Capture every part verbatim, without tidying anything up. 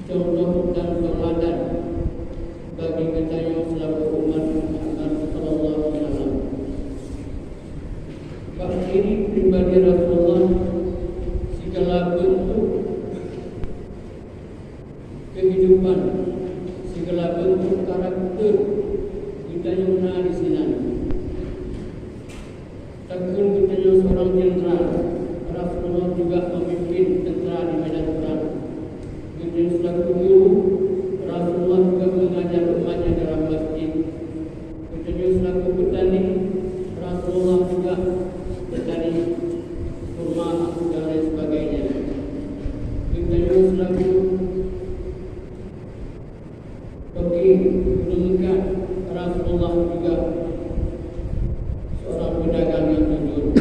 contoh dan tauladan bagi geutanyoe seulaku umat Muhammad sallallahu alaihi wasallam. Bak diri pribadi Rasulullah, sigala beuntuk keuhidupan, sigala beuntuk karakter geutanyoe na di sinan. Takheun geutanyoe seorang jenderal, Rasulullah juga memimpin tentara di medan perang. Geutanyoe seulaku guru, Rasulullah juga mengajar umatnya dalam masjid. Geutanyoe seulaku petani, Rasulullah juga petani kurma dan lain sebagainya. Geutanyoe seulaku Oke, meuningkat Rasulullah juga seorang pedagang yang jujur.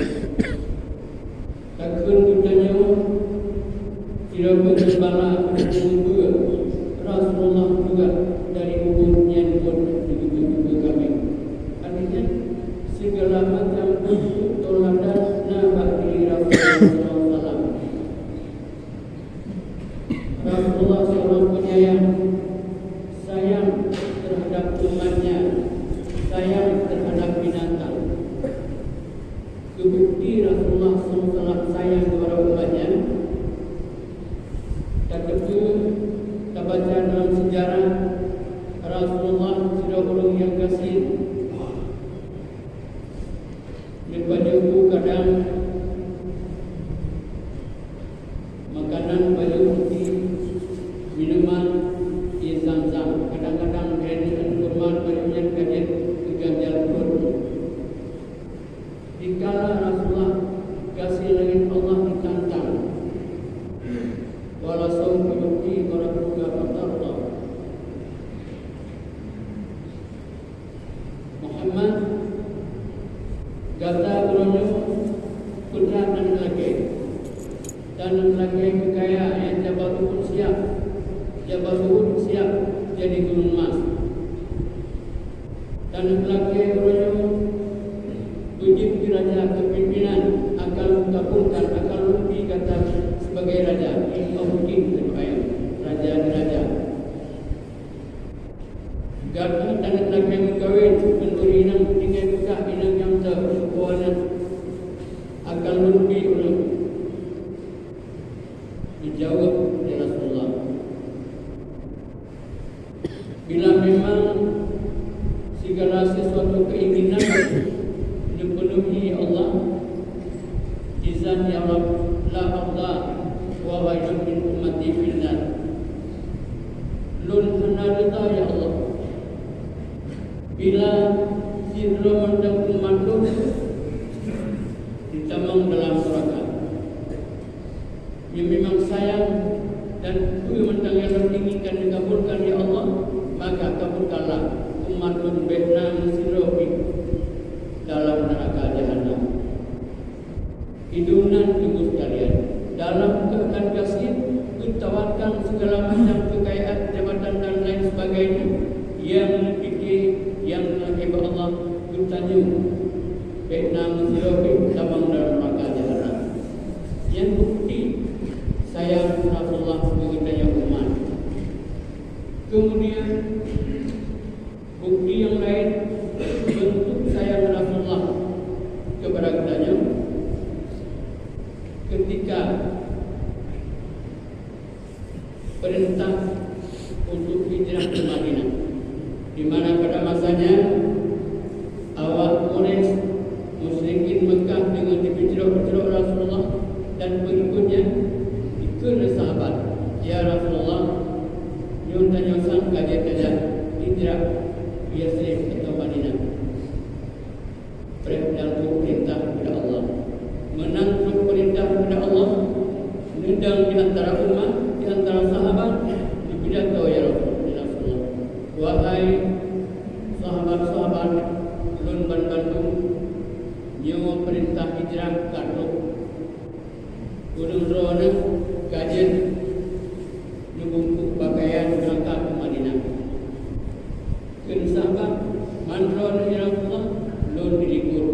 Takheun geutanyoe sidroe geumbala seumeubeuet, Rasulullah juga dari ubit nyan buet seumeubeuet kambeng. Artinya, segala macam bentuk tauladan na bak diri Rasulullah sallallahu alaihi wasallam. Rasulullah seorang penyayang, sayang terhadap umatnya, sayang terhadap binatang. Teubukti Rasulullah sallallahu alaihi wasallam sayang kepada umatnya. Tateupeue, tabaca dalam sejarah, Rasulullah sidroe ureuëng nyang gasien. Di baju kadang makanan, baju putih, minuman, air zam-zam. Kadang-kadang gaya nyan kurma, baju nyan ka jeuet keu ganjal pruet. Dikala Rasulullah gasien lagée Allah ditantang, "Wala saufa yu'tika rabbuka fatarda." Muhammad, gata uroe nyoe peugah taneuk lakée. Taneuk lakée keu kaya nyang Jabal Uhud siab, Jabal Uhud siab jadi gunong mas. Taneuk lakée uroe nyoe beujeuet keu raja, keu pimpinan, akan kabulkan, akan lôn bi gata sebagai raja. Ini Allah bikin keu raja, raja. Gata taneuk lakée meukawen ngon ureuëng inong tinggai peugah inong nyang teuh, "Ulôn akan lôn bi ulôn." Geujaweueb lé Rasulullah, "Bila memang segala sesuatu keinginan neupenuhi Allah, izan ya Rabb, la arda wa rajul min ummati fil nar." Lôn hana rida, ya Allah, bila sidroe mantong umat lôn jitamong dalam neuraka. Nyoe memang sayang dan peue mantong nyang lôn inginkan dikabulkan, ya Allah, maka kabulkanlah umat lôn bék na meusidroe pih dalam neuraka jahanam. Idunan teungku sekalian, dalam keuadaan gasien, geutawarkan segala macam kekayaan, jabatan dan lain sebagainya, nyang neupike nyang na haba Allah geutanyoe bék na meusidroe pih tamong dalam neuraka jahanam. Nyan bukti sayang Rasulullah keu geutanyoe umat. Kemudian, bukti nyang laén bentuk sayang Rasulullah kepada geutanyoe, ketika perintah untuk hijrah ke Madinah, di mana pada masanya awak Quraisy, musyrikin Mekah deungon dipeucrok-peucrok Rasulullah dan pengikutnya, dikheun lé sahabat, "Ya Rasulullah, nyoe tanyoe sang ka jeuet tajak hijrah u Yasrib atau Madinah." Preh dan trok peurintah daripada Allah. Meunan trok peurintah daripada Allah, neudong di antara umat, di antara sahabat, jipidato, "Ya Rasul, ya Rasulullah, wahai sahabat-sahabat lôn banmandum, nyoe peurintah hijrah ka trok. Ureuëng droeneuh ka jeuet neubungkôh peukayan beurangkat u Madinah." Kheun sahabat, "Man droeneuh, ya Rasulullah?" "Lôn dilikot."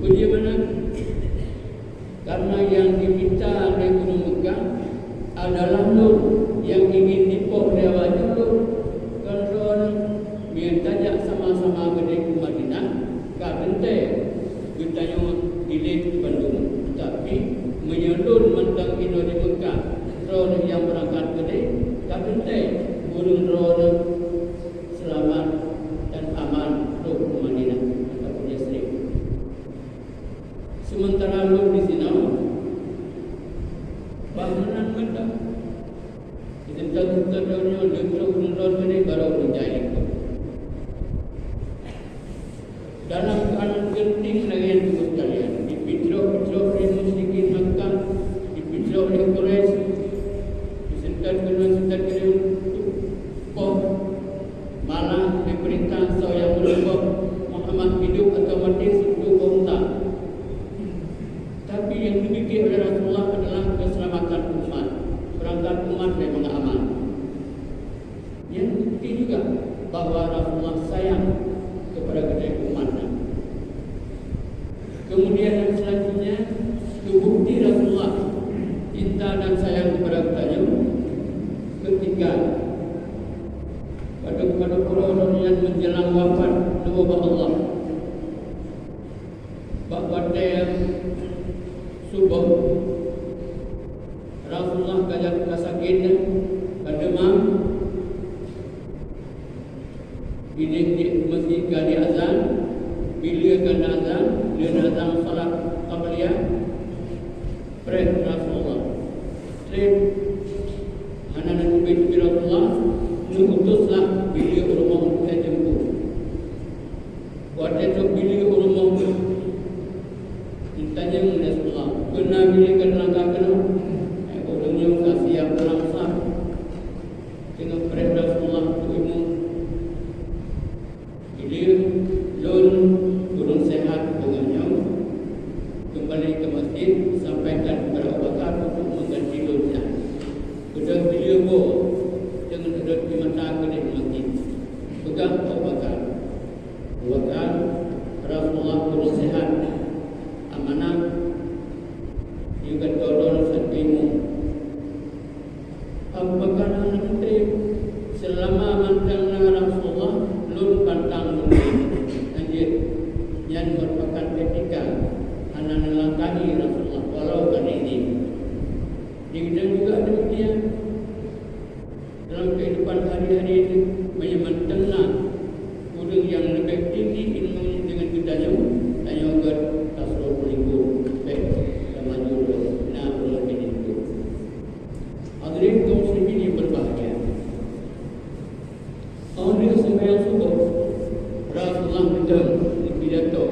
"Peue jeuet meunan?" "Karena nyang diminta lé ureuëng Mekah adalah lôn nyang ingin Lôn nyoe leutrok lôn lôn tadi barô lôn jai likot. Dalam keuadaan geunteng lagée nyan teungku sekalian, dipeutrok-peutrok lé musyrikin Makkah, dipeutrok lé Quraisy, diseutôt keunoe seutôt keunoe, poh malah dipeurintah soe nyang meulumpoh Muhammad hidup atawa maté, seutu bak unta. Tapi nyang geupike oleh Rasulullah adalah keuseulamatan umat, beurangkat umat lé mangat aman. Nyan bukti juga bahwa Rasulullah sayang kepada geutanyoe umat nyan. Kemudian yang selanjutnya, teubukti Rasulullah cinta dan sayang kepada geutanyoe ketika padub-padub uroe nyan menjelang wafat neuwoe bak Allah. Bak watée suboh, Rasulullah ka jak ka sakét, ka deumam. Idéh di masjid ka di azan, bila ka na azan, lheueh na azan salat qabliyah, preh Rasulullah. Treb hana na teubiet-teubiet Rasulullah, neuutuslah bila u rumoh untuk jeumput. Watée trok bila u rumoh, geutanyong lé Rasulullah, "Peue na bila ka neulangkah keunoe?" "Eh, ureuëng nyoe ka siap lam saf." Teungoh preh Rasulullah teuimeum. Bila lôn ureuëng sehat beungoh nyoe, keumbali keu masjid, sampaikan kepada Abu Bakar untuk mengganti lôn nyan. Keudeh bila boh, teungoh dot di mata keudeh masjid. Peugah Abu Bakar. Abu Bakar, Rasulullah ureuëng sehat, amanah, yue ka todong sabe mu. Abu Bakar hana meutem, seulama mantong na Rasulullah, lôn pantang lôn. Lanjut, nyan merupakan etika, hana neulangkahi Rasulullah, walau ka neujih. Di geutanyoe juga demikian. Dalam kehidupan hari-hari nyoe, meunyoe mantong na ureuëng nyang leubeh tinggi ilmu deungon geutanyoe, tanyoe gét taseuroh peulinggong, bék tamaju lom na ureuëng leubeh tinggi. Hadirin kaum muslimin yang berbahagia, óh lheueh seumayang suboh, Rasulullah mantong neupidato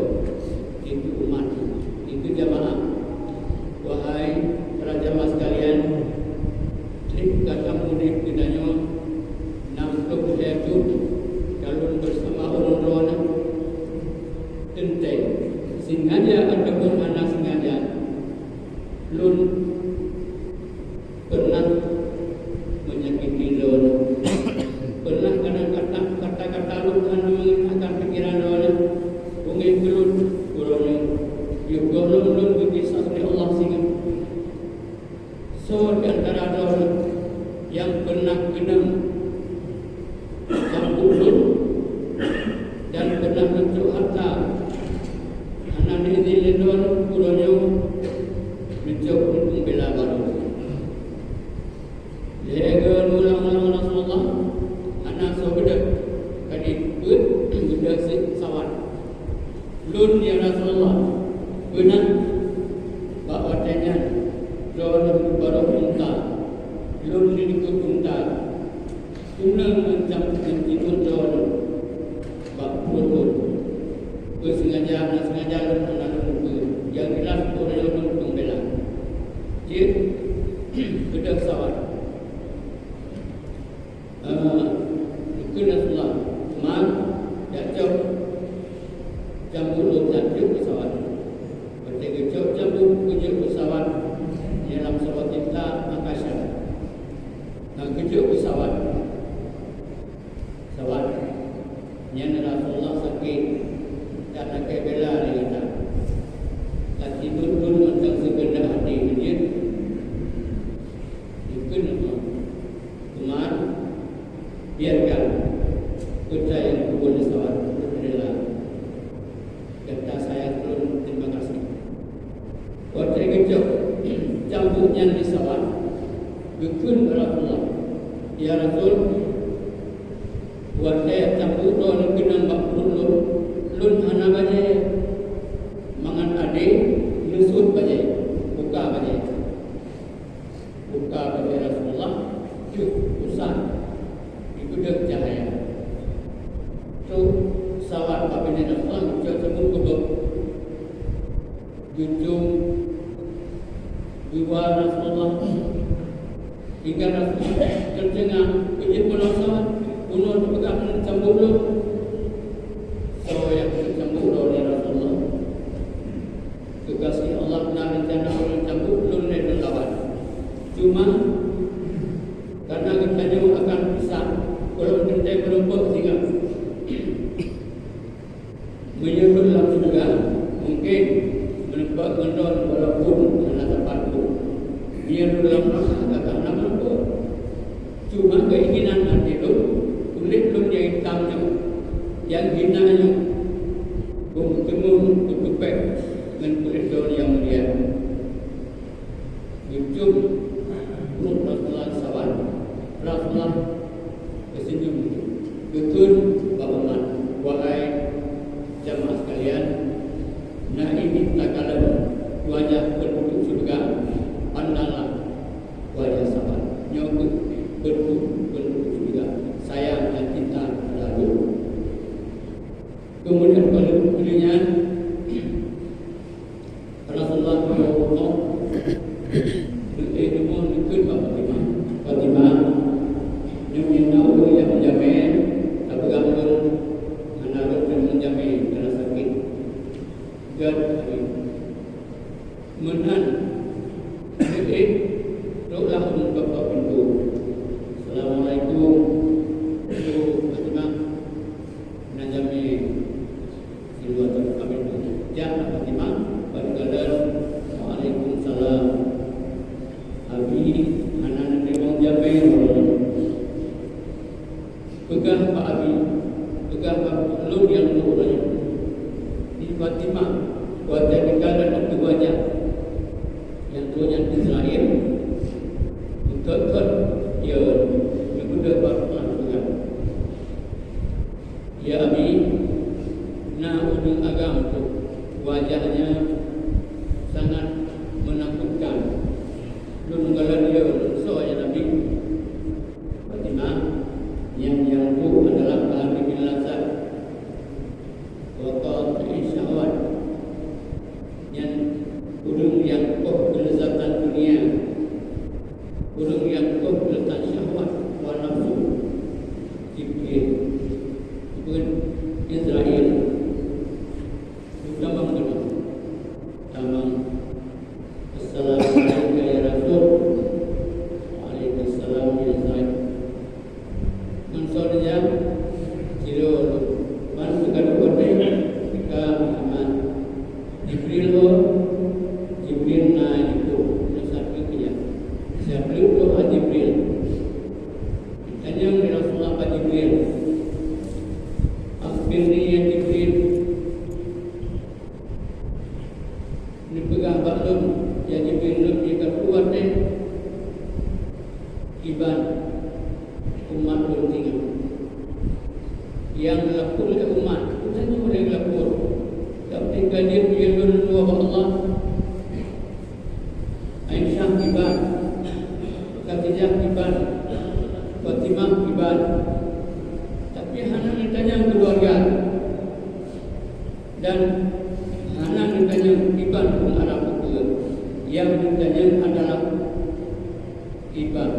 keu umat, keu jamaah. Wahai para jamaah sekalian, treb gata udeb di donya nyoe, nam ploh lhée thon ka lôn bersama ureuëng droeneueh. Teuntée, sengaja ataupun hana sengaja, lôn pernah menyakiti droeneueh. Pernah kadang kata, kata-kata lôn hana meukeunahkan pikiran droeneueh. Beungéh keu lôn, uroe nyoe, yoh gohlom lôn geukisoh lé Allah singoh. Soe di antara droeneueh nyang pernah keunong cambuk lôn dan pernah neucok hareuta hana neuidhin lé droeneueh, uroe nyoe neucok keu peubela barô. Lhée geuulang-ulang Rasulullah, hana soe beudôh ka jipeuet beudôh sawat. Lôn, ya Rasulullah, beuna bak watée nyan droeneueh barô unta, lôn di likot unta. Teumeung macam nyang timbul droeneueh bak pruet lôn. Beusengaja hana sengaja lôn hana lôn ukeue. Nyang jeulaih, uroe nyoe lôn peubela. Jeuet beudôh sawat. Eh, kheun Rasulullah, "Man, jak cok cambuk lôn, jak jok keu sawat." Watée geucok cambuk, geujok keu sawat, nyan lam saboh tinta makasyaf. Nah, geujok keu sawat. Sawat. Nyan Rasulullah sakét, dan lakée bela lé gata. Ka timbul lôn mantong sikeundak até jeuet. Dikheun Allah, "Umar, biarkan keutai nyang kubur di sawat, lôn rela. Gata sayang keu lôn, terima kasih." Watée geucok cambuk nyan di sawat, geukheun bak Rasulullah, "Ya Rasul, watée cambuk droeneueh keunong bak pruet lôn, lôn hana bajée. Mangat adé, neusut bajée, buka bajée." Buka bajée Rasulullah, jeuet, usah. Udeb cahya. Trok sawan bak binéh Rasulullah, geucok sambot geuboh. Geujom geuwa Rasulullah. Hingga Rasulullah teudeungoe, "Peue jeuet bunoe sawan? Bunoe teupeugah ngon sambot lôn." Soe nyang geusambot droe lé Rasulullah? Keugaséh Allah na reuncana lôn sambot, lôn lé lôn lawan. Cuma, karena geutanyoe akan pisah, ulôn teuntèe meurumpok singoh. Meunyoe lôn lam syeuruga, mungken meurumpok ngon lôn walaupun hana sapat pun. Meunyoe lôn lam neuraka, ka hana meurumpok. Cuma keinginan até lôn, kulét lôn nyang itam nyoe, nyang hina nyoe, beuteumeung beutupék ngon kulét lôn nyang mulia. Geujom pruet Rasulullah sawan, Rasulullah geuseunyum, geukheun bak umat, "Wahai jamaah sekalian, na ini takalon wajah penduduk syeuruga, pandanglah wajah sawan. Nyoe kheueh penduduk, penduduk syeuruga, sayang dan cinta kepada Allah." Kemudian pada nyan, Rasulullah meunyoe rumoh, eh, rumoh neukheun bak Fatimah. "Fatimah, nyoe na ureueng nyang meujamé, tapeugah lôn, hana lôn meujamé, karena sakét." Gét, meunan, eh, troklah ureueng bak pintoe. "Assalamualaikum, Fatimah." Na jamé siluweue teuk kami tu. Jak na Fatimah, bak geukalon, "Waalaikumsalam." Abi hana neuteurimong jamé lôn. Peugah bak abi, peugah bak lôn nyang tuha nyoe. Di Fatimah, watèe geukalon ateueh wajah nyang tuha nyan Israel, beutôi-beutôi, ya, neupeugah bak Tuhan peugah. Ya Abi, na ureueng agam tu, wajahnya sangat menakutkan. Lôn galak dia, soe ya Nabi? Fatimah, yang, yang tu adalah Abi bin Lazar. Wa qati'i syahwat. Nyan ureueng nyang poh keuleuzatan dunia, ureueng nyang poh keuleuzatan syahwat hawa nafsu. Jibril, bukan Israel. Tamong deungon. Tamong. Assalamualaikum ya Rasul. Waalaikumsalam ya Zaid. Ngon soe nyan? Sidroe lôn. Man teuka dua watèe, teuka Muhammad. Jibril ho? Jibril na jipeubuet meusapeue keu nyan. Siap leueb doa Jibril. Tanyong lé Rasulullah bak Jibril, "Akhbirni ya Jibril." Neupeugah bak lôn, ya Jibril, lôn nyang ka kuat nyan kiban umat lôn singoh. Nyang geulapor lé umat, bukan nyang lé geulapor. Tapi ka jeuet lôn lôn dua bak Allah. Aisyah kiban, Khadijah kiban, Fatimah kiban. Tapi hana neutanyong keuluwarga. Dan hana neutanyong kiban ureueng Arab peue, nyang neutanyong adalah kiban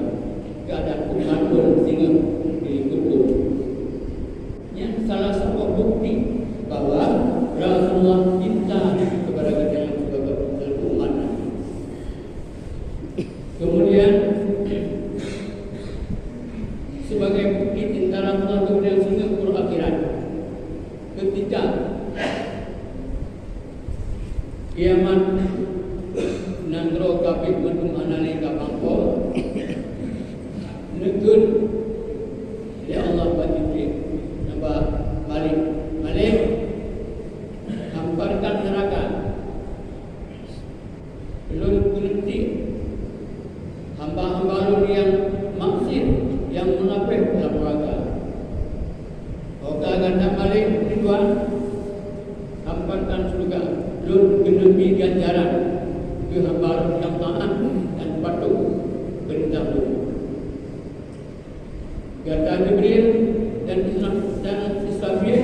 keuadaan umat lôn singoh di likot lôn. Nyan salah saboh bukti bahwa Rasulullah cinta kepada geutanyoe sibagoe umat Nabi. Kemudian, sebagai bukti cinta Rasulullah kepada singoh uroe akhirat, ketika kiamat nanggroe kafé mandum hana lé ka bangko, neukheun lé Allah bak Jibril, "Naba balik, balik, hamparkan neuraka." Lôn keuneuk tiek hamba-hamba lôn nyang maksiet, nyang munafék lam neuraka. Óh ka gata malée, Ridwan, hamparkan syeuruga, lôn keuneuk bri ganjaran keu hamba lôn nyang taát dan patuh peurintah lôn. Gata Jibril dan Isra-, dan Israfil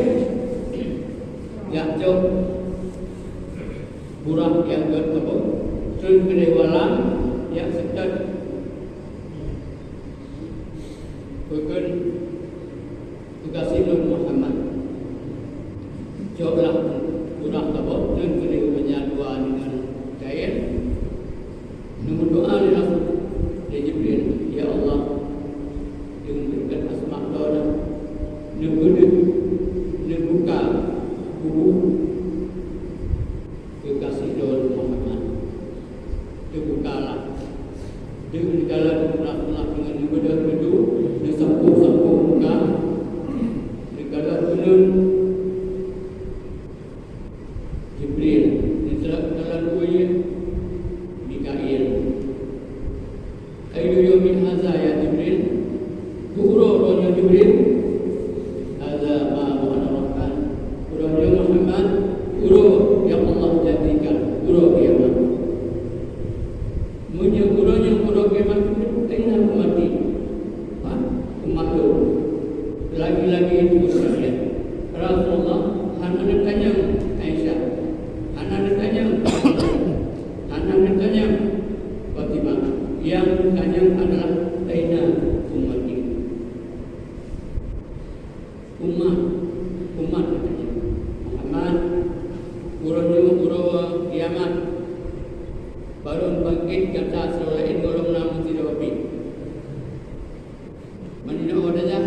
jak cok Burak nyang gét saboh, treun keudeh walam nyang seutôt, peukheun, "Keugaséh lôn Muhammad, coklah Burak saboh, treun keudeh ureuëng nyan dua deungon kain." Neumeudoá lé Rasul, lé Jibril, "Ya Allah, deungon beureukat asma droe neubeudeuh, neubuka kubu keugaséh droe Muhammad. Teubukalah." Deungon jalan Rasulullah deungon neubeudeuh laju, neusampôh-sampôh muka, neukalon uneun Jibril, neukalon uneun Mikail. "Ayyu yaumin hadza ya Jibril?" "Peue uroe nyoe Jibril?" "Hadza ma wa'ada Rahman." "Uroe nyoe Muhammad, uroe nyang Allah janjikan, uroe kiamat." "Meunyoe uroe nyoe uroe kiamat, aina ummati?" "Pat umat lôn?" Lagi-lagi itu sekalian, Rasulullah hana neutanyong Aisyah, hana neutanyong, hana neutanyong Fatimah. Nyang neutanyong adalah, "Aina ummati?" Umat, umat katanya. "Muhammad, uroe nyoe uroe kiamat, barô bangkét gata sidroe laén gohlom na meusidroe pih. Meunyoe tajak,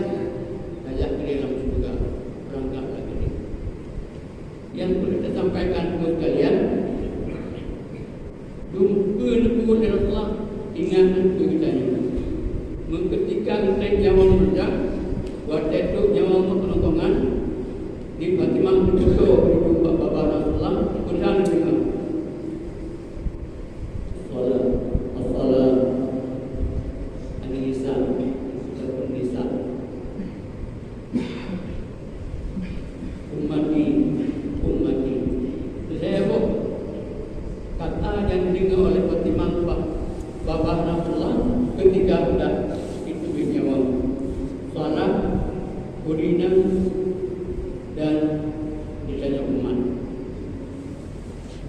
tajak keudeh lam syeuruga, beurangkat lagée nyan." Nyang peureulée tasampaikan keu kalian, dum peue neupeubuet lé Rasulullah, ingat keu geutanyoe. Meukeutika geutrép nyawa meureuja, watée trok nyawa meukeulongkongan, di Fatimah meututoe bak babah Rasulullah, peue nyang geudeungoe. As-salam, as-salam. An-nisa, an-nisa. Ummati, ummati. Lhée boh kata nyang dideungoe oleh Fatimah bak babah Rasulullah ketika udah jiteubiet nyawa. Salat, hudina, dan ditanya umat.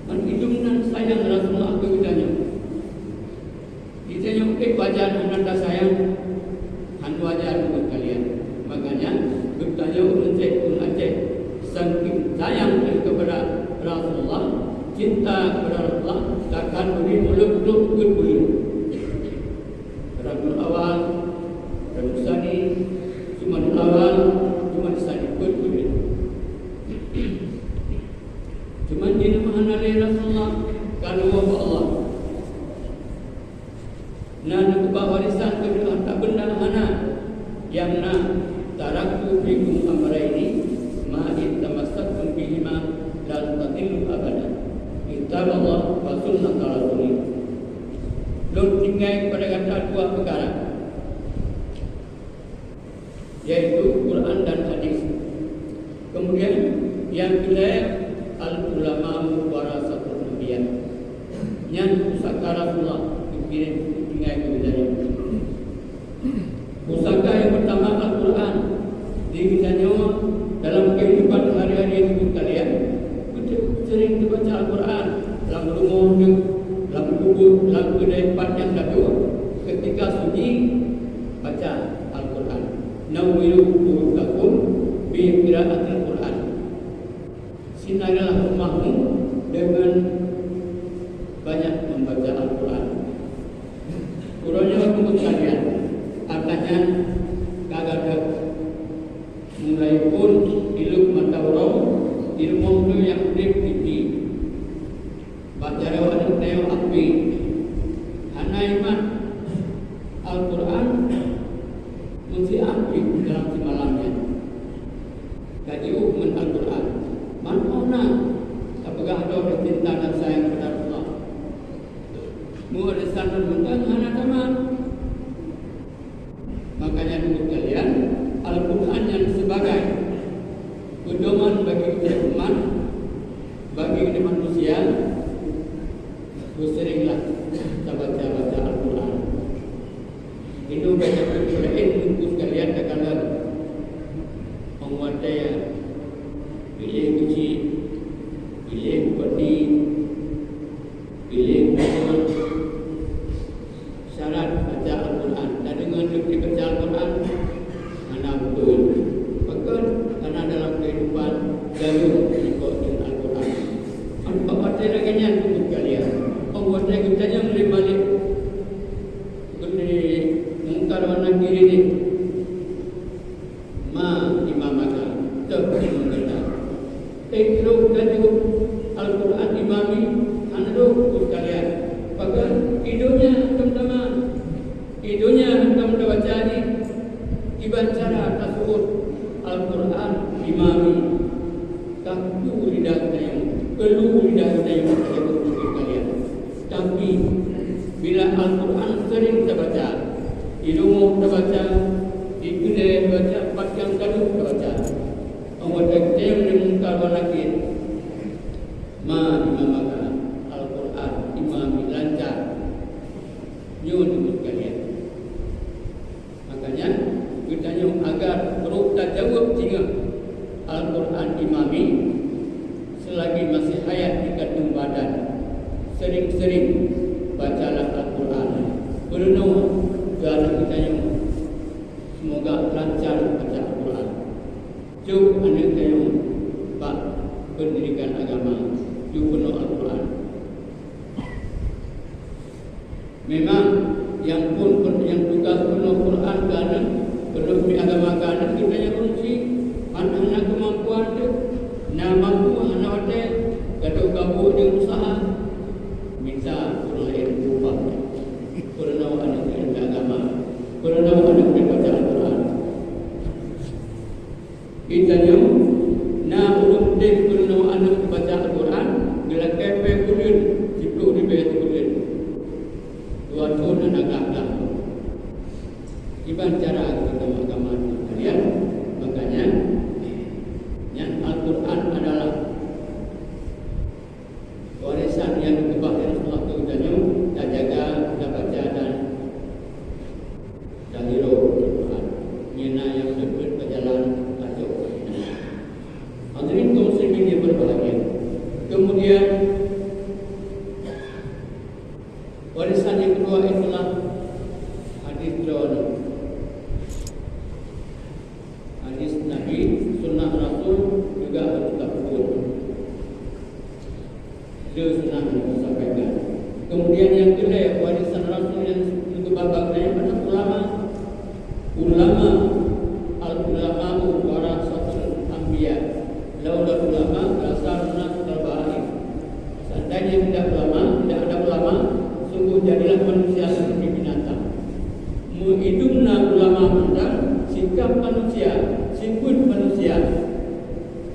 Ngon idong nan sayang Rasulullah keu geutanyoe. Geutanyoe udeb wajar hana tasayang, hana wajar buet kalian. Makanya, geutanyoe ureuëng Aceh, ureuëng Aceh, saking sayang kepada Rasulullah, cinta kepada Rasulullah, takkan bri mulod trok buet buleuen. Rabiul Awal, Rabiul Tsani, Jumadil Awal, Jumadil Tsani, buet buleuen. Cuman jinoe hana lé Rasulullah, ka lheueh bak Allah. Na neukeubah warésan keu hareuta beunda hana, nyang na, "Taraktu fikum amraini, ma in tamassaktum bihima lan tadillu abada, kitaballah wa sunnata rasulih." Lôn tinggai kepada gata dua peukara, yaitu Quran dan hadis. Kemudian, nyang keulhée, "Al-ulama'u warasatul anbiya." Nyan pusaka Rasulullah geukirém tinggai keu geutanyoe. Pusaka nyang peurtama Al-Quran. Di geutanyoe dalam kehidupan hari-hari nyoe kalian, beutôi sering teubaca Al-Quran lam rumoh nyoe, lam kubu, lam keudée pat nyang ka tuwoe, ketika sunyi, baca Al-Quran. Nawwiru buyutakum bi qiraatil Quran. Sinarilah rumahmu dengan banyak membaca Al-Quran. Uroe nyoe teungku sekalian, atra nyan ka gadôh mulai phon ilok mata uroe, di rumoh nyoe nyang udeb TV. Bak jaroe aneuk tayong api, hana imat Al-Quran, meusiapi dalam simalam nyan. Ka jiôh ngon Al-Quran, man óh na tapeugah droe cinta dan sayang keu Allah. Meunyoe lé sanon mantong hana tamat. Makanya, teungku sekalian, Al-Quran nyan sebagai pedoman bagi umat, bagi umat manusia, beuseringlah tabaca-baca Al-Quran. Inong baca Al-Quran, teungku sekalian, takkan Trok tajok Al-Quran Imami hana trok, Teungku sekalian. Bahkan i donya hantom tamong, i donya hantom tabaca jih, kiban cara taseuôt Al-Quran Imami. Ka keu lidah geutanyoe, keu lidah geutanyoe, Teungku sekalian. Tapi, bila Al-Quran sering tabaca, di rumoh tabaca, di keudè tabaca, pat nyang ka duek tabaca. Óh watèe tem di muka ruang langét, ma imamaka Al-Quran Imami lancar. Nyoe, Teungku sekalian. Makanya, geutanyoe agar trok tajaweueb singoh Al-Quran Imami selagi masih hayat di kandung badan, sering-sering bacalah Al-Quran. Peurunoe keu aneuk geutanyoe, semoga lancar baca Al-Quran. Cok aneuk tanyoe bak peundidikan agama, jipeurunoe Al-Quran. Memang nyang phon, nyang tugaih peurunoe Quran keu aneuk, peurunoe agama keu aneuk, geutanyoe ureueng chik hana, hana keumampuan teuh, na mampu hana watèe, gadôh gabuk deungon useuha, minta ureueng laén geuubah. Peurunoe aneuk ilmu agama, peurunoe aneuk baca Al-Quran. Geutanyoe na ureueng udép peurunoe aneuk baca Al-Quran, geulakèe pèng buleuen, siplôh ribèe sibuleuen. Dua thôn hana glah-glah. Kiban cara geutanyoe agama nyan, makanya nyan Al-Quran adalah warisan nyang geukeubah lé Rasulullah keu geutanyoe, tajaga, tabaca dan tahiroe Al-Quran. Nyan na nyang seubeut peujalan tajoh. Hadirin kaum muslimin yang berbahagia. Kemudian, warisan yang kedua itulah hadis droeneuh. Hadis Nabi, sunnah Rasul juga harus kita peubuet. Itu sunnah yang disampaikan. Kemudian yang kedua, warisan Rasul yang kedua bagi saya adalah ulama. Ulama, al-ulama'u warasatul anbiya. Laula ulama, lasarun nas kal baha'im. Seandainya tidak ulama, tidak ada ulama, sungguh jadilah manusia seperti binatang. Meuidum na ulama mantong, sikap manusia, sifeuet manusia,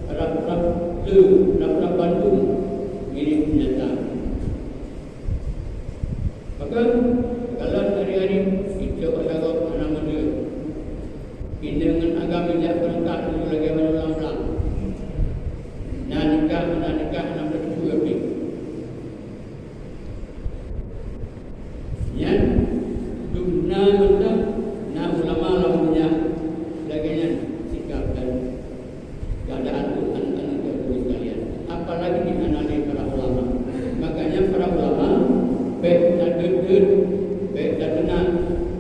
rab-rab le, rab-rab bandum mirip binatang. Maka, kalon hari-hari, icok ata gob hana meudeuh. Inong ngon agam jak beurangkat meunyoe lagèe banua lam-lam. Na nikah, na nikah, na meudeuh pih. Nyan, dum na mantong, na ulama lam donya lagèe nyan sikap dan keadaan Tuhan, aneuk-aneuk sekalian. Apalagi di hana lé para ulama. Makanya para ulama, bèk tadeuet-deuet, bèk tateunak,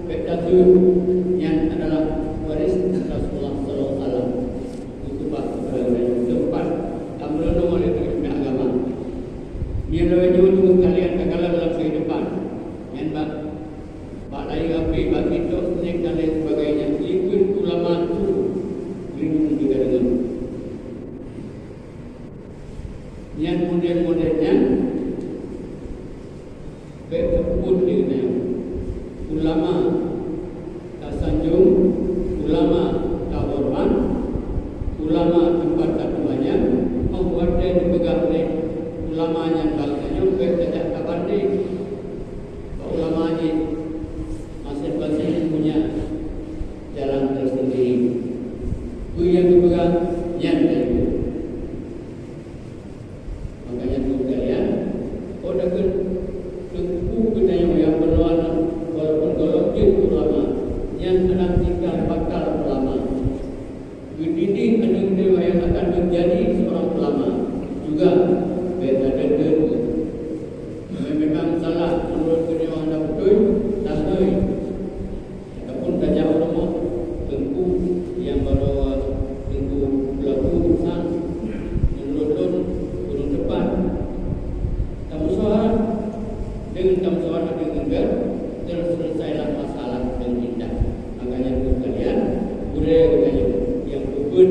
bèk tateuet, nyan adalah waris Rasulullah sallallahu alaihi wasallam. Khutbah kepada orang yang keempat, kamu renung oleh pemimpin agama. Nyan lagèe nyoe, Teungku sekalian, takalon dalam kehidupan. Nyan bak, bak layue H P, bak TikTok, snack dan lain sebagainya. Likot ulama tu, lingung kita dengar. Nyan model-model nyan, bèk tapeubuet lé geutanyoe. Ulama tasanjong, ulama tahoreumat, ulama teumpat tatuanyang, óh watèe jipeugah lé ulama nyan bak geutanyoe, bèk tajak tabandeng bak ulama jih. Maséng-maséng punya jalan tersendiri. Peue nyang geupeugah, nyan taikot. Makanya, Teungku sekalian, oh, takheun teungku geutanyoe nyang peunoh aneuk, walaupun gohlom jeuet ulama, nyan aneuk cikal bakal ulama. Geudidik aneuk dewa yang akan menjadi seorang ulama juga beda dengan. Memang salah menurut beliau anda betul, takhoi. Ataupun tajak u rumoh teungku nyang baroe teungku peulaku urusan, meunurot lôn ureueng teupat. Tamusyawarah, deungon tamusyawarah deungon gèt, terselesailah masalah deungon indah. Makanya, Teungku sekalian, gurèe geutanyoe nyang peubuet